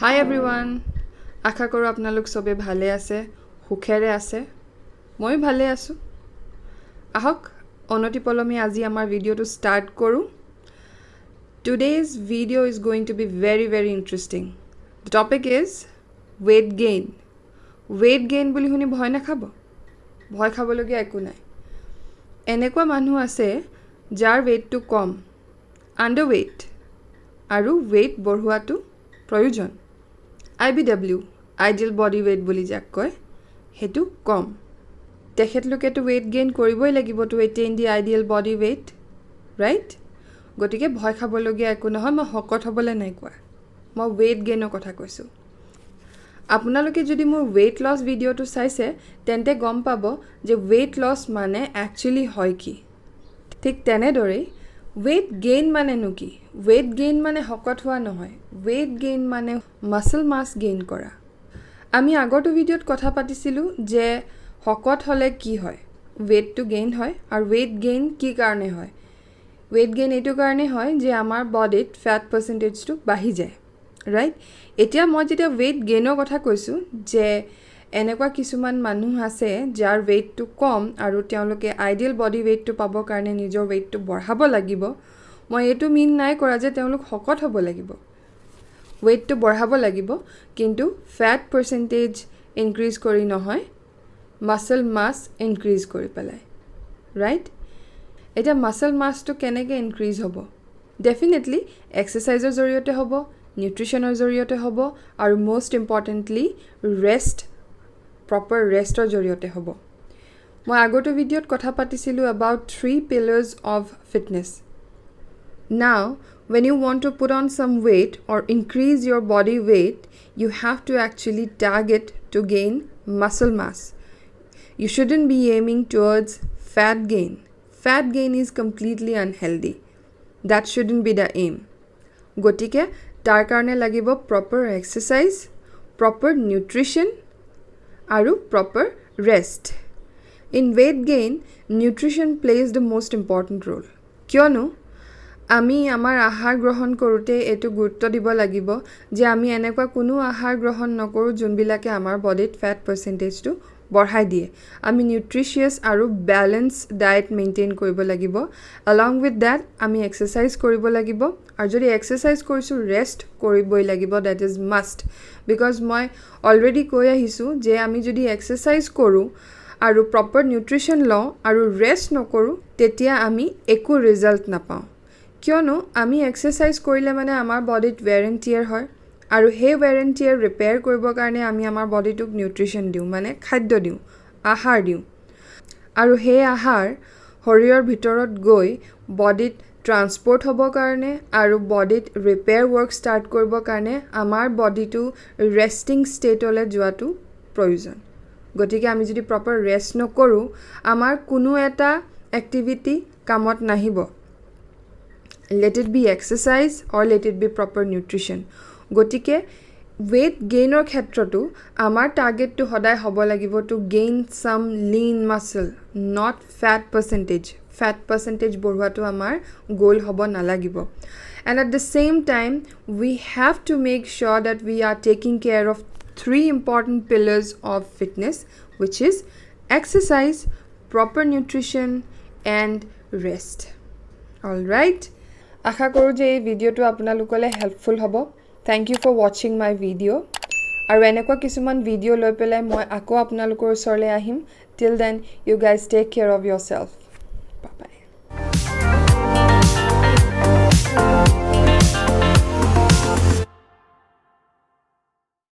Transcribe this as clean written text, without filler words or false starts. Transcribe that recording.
হাই everyone, আশা কৰোঁ আপোনালোক চবে ভালে আছে, সুখেৰে আছে। ময়ো ভালে আছোঁ। আহক, অনতিপলমে আজি আমাৰ ভিডিঅ'টো ষ্টাৰ্ট কৰোঁ। Today's video is going to be very, very interesting. The topic is weight gain. Weight gain বুলি শুনি ভয় নাখাব, ভয় খাবলগীয়া একো নাই। এনেকুৱা মানুহ আছে যাৰ ৱেইটটো কম, আণ্ডাৰ ৱেইট, আৰু ৱেইট বঢ়োৱাটো প্ৰয়োজন। IBW, ideal body weight বুলি যাক কয়, সেইটো কম। তেখেতলোকেতো ৱেইট গেইন কৰিবই লাগিব to attain the ideal body weight, right? গতিকে ভয় খাবলগীয়া একো নহয়। মই শকত হ'বলৈ নাই কোৱা, মই ৱেইট গেইনৰ কথা কৈছোঁ। আপোনালোকে যদি মোৰ ৱেইট লছ ভিডিঅ'টো চাইছে, তেন্তে গম পাব যে ৱেইট লছ মানে একচুৱেলি হয় কি। ঠিক তেনেদৰেই ৱেইট গেইন মানেনো কি? ৱেইট গেইন মানে শকত হোৱা নহয়। ৱেইট গেইন মানে মাছল মাছ গেইন কৰা। আমি আগৰটো ভিডিঅ'ত কথা পাতিছিলোঁ যে শকত হ'লে কি হয়, ৱেইটটো গেইন হয় আৰু ৱেইট গেইন কি কাৰণে হয়। ৱেইট গেইন এইটো কাৰণে হয় যে আমাৰ বডিত ফেট পাৰ্চেণ্টেজটো বাঢ়ি যায়, ৰাইট? এতিয়া মই যেতিয়া ৱেইট গেইনৰ কথা কৈছোঁ যে এনেকুৱা কিছুমান মানুহ আছে যাৰ ৱেইটটো কম আৰু তেওঁলোকে আইডিয়েল বডি ৱেইটটো পাবৰ কাৰণে নিজৰ ৱেইটটো বঢ়াব লাগিব, মই এইটো মিন নাই কৰা যে তেওঁলোক শকত হ'ব লাগিব। ৱেইটটো বঢ়াব লাগিব, কিন্তু ফেট পাৰ্চেণ্টেজ ইনক্ৰিজ কৰি নহয়, মাছল মাছ ইনক্ৰিজ কৰি পেলাই, ৰাইট? এতিয়া মাছল মাছটো কেনেকৈ ইনক্ৰিজ হ'ব? ডেফিনেটলি এক্সাৰচাইজৰ জৰিয়তে হ'ব, নিউট্ৰিশ্যনৰ জৰিয়তে হ'ব আৰু মষ্ট ইম্পৰ্টেণ্টলি ৰেষ্ট, প্ৰপাৰ ৰেষ্টৰ জৰিয়তে হ'ব। মই আগৰটো ভিডিঅ'ত কথা পাতিছিলোঁ about three pillars of fitness. Now, when you want to put on some weight or increase your body weight, you have to actually target to gain muscle mass. You shouldn't be aiming towards fat gain. Fat gain is completely unhealthy. That shouldn't be the aim. গতিকে তাৰ কাৰণে লাগিব proper exercise, proper nutrition আৰু proper rest. In weight gain, nutrition plays the most important role, কিয়নো আমি আমাৰ আহাৰ গ্ৰহণ কৰোঁতে এইটো গুৰুত্ব দিব লাগিব যে আমি এনেকুৱা কোনো আহাৰ গ্ৰহণ নকৰোঁ যোনবিলাকে আমাৰ বডিত ফেট পাৰ্চেণ্টেজটো বঢ়াই দিয়ে। আমি নিউট্ৰিচিয়াছ আৰু বেলেঞ্চ ডায়েট মেইনটেইন কৰিব লাগিব। এলং উইথ that আমি এক্সাৰচাইজ কৰিব লাগিব আৰু যদি এক্সাৰচাইজ কৰিছোঁ, ৰেষ্ট কৰিবই লাগিব। That is must, because মই অলৰেডি কৈ আহিছোঁ যে আমি যদি এক্সাৰচাইজ কৰোঁ আৰু প্ৰপাৰ নিউট্ৰিশ্যন লওঁ আৰু ৰেষ্ট নকৰোঁ, তেতিয়া আমি একো ৰিজাল্ট নাপাওঁ। কিয়নো আমি এক্সাৰচাইজ কৰিলে মানে আমাৰ বডিত ৱেৰ এণ্ড টিয়াৰ হয় আৰু সেই ৱেৰ এণ্ড টিয়াৰ ৰিপেয়াৰ কৰিবৰ কাৰণে আমি আমাৰ বডিটোক নিউট্ৰিশ্যন দিওঁ, মানে খাদ্য দিওঁ, আহাৰ দিওঁ আৰু সেই আহাৰ শৰীৰৰ ভিতৰত গৈ বডিত ট্ৰান্সপ'ৰ্ট হ'বৰ কাৰণে আৰু বডিত ৰিপেয়াৰ ৱৰ্ক ষ্টাৰ্ট কৰিবৰ কাৰণে আমাৰ বডিটো ৰেষ্টিং ষ্টেটলৈ যোৱাটো প্ৰয়োজন। গতিকে আমি যদি প্ৰপাৰ ৰেষ্ট নকৰোঁ, আমাৰ কোনো এটা এক্টিভিটি কামত নাহিব, let it be exercise or let it be proper nutrition. গতিকে ৱেইট গেইনৰ ক্ষেত্ৰতো আমাৰ টাৰ্গেটটো সদায় হ'ব লাগিব to gain some lean muscle, not fat percentage. Fat percentage বঢ়োৱাটো আমাৰ গ'ল হ'ব নালাগিব। And at the same time, we have to make sure that we are taking care of three important pillars of fitness, which is exercise, proper nutrition and rest. All right, আশা কৰোঁ যে এই ভিডিঅ'টো আপোনালোকলৈ helpful হ'ব। Thank you for watching my video. আৰু এনেকুৱা কিছুমান video' লৈ পেলাই মই আকৌ আপোনালোকৰ ওচৰলৈ আহিম। Till then, you guys take care of yourself.